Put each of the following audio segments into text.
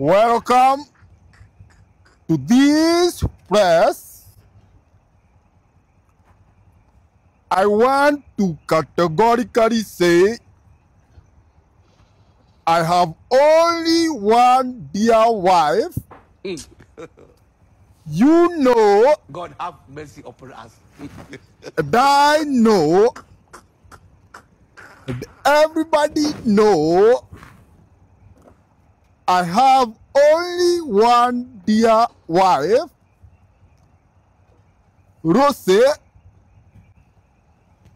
Welcome to this press. I want to categorically say I have only one dear wife. You know, God have mercy upon us. And I know, and everybody know, I have only one dear wife, Rose.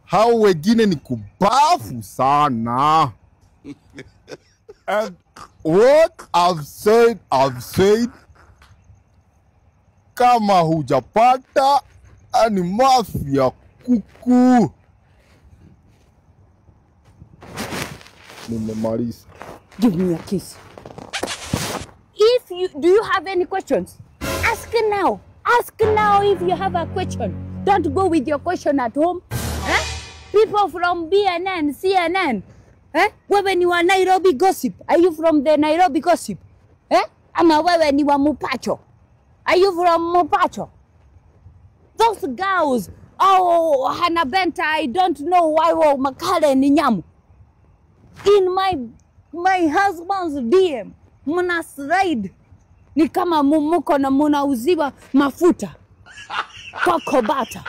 Hao wengine ni kubafu sana. And what I've said, I've said. Kama hujapata ni mafia kuku. Nimemaliza. Give me a kiss. If you do you have any questions? Ask now. Ask now if you have a question. Don't go with your question at home. Eh? People from BNN, CNN. Eh? Wewe ni wa Nairobi gossip. Are you from the Nairobi gossip? Eh? Ama wewe ni wa Mupacho? Are you from Mupacho? Those girls, oh, Hannah Benta, I don't know why wa Makale ni nyamu. In my husband's DM, muna slide ni kama mumuko na munauziwa mafuta. Cocoa butter.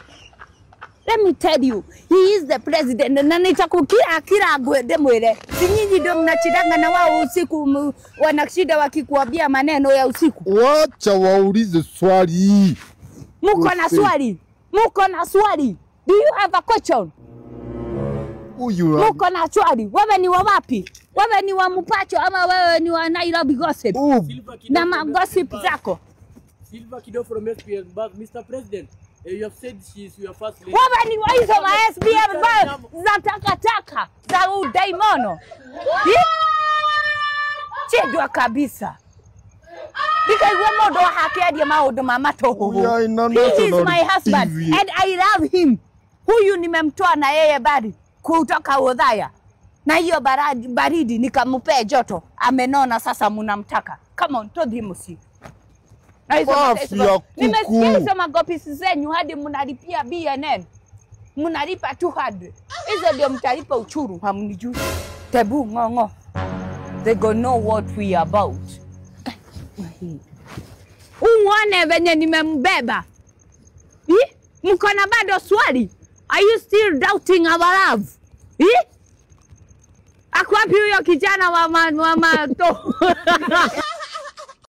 Let me tell you, he is the president. Na nitakukira kila gwede mwele. Si nyinyi ndio mnachidanga na wao usiku, wanashida wakikuambia maneno ya usiku. Wacha waulize swali. Muko na swali. Muko na swali. Do you have a question? Muko na swali. Wewe ni wa wapi? Wewe ni wa Mupacho ama wewe ni wa Nairobi gossip? Na ma gossip zako. Silva Kido from SPM Bank. Mr. President, you have said she is your first lady. Wewe ni wa hizo ma SPM Bank za takataka za udaimono. Chedwa kabisa. Because modo hakeadia maodo mama toho. He is my husband and I love him. Huyu nimemtoa na yeye bari kutoka Udhaya. Na hiyo baridi nikampea joto. Amenona sasa mnamtaka. Come on, told him usiku. Na hizo nimesikia hizo magopisi zenyu hadi mnalipia BNN. Mnalipa 200. Hizo ndio mtalipa uchuru, hamnijui. Tebu ngongo. They go know what we about. Uone venye nimembeba. Mko na bado swali? Are you still doubting our love? Akwapi huyo kijana wa ma to?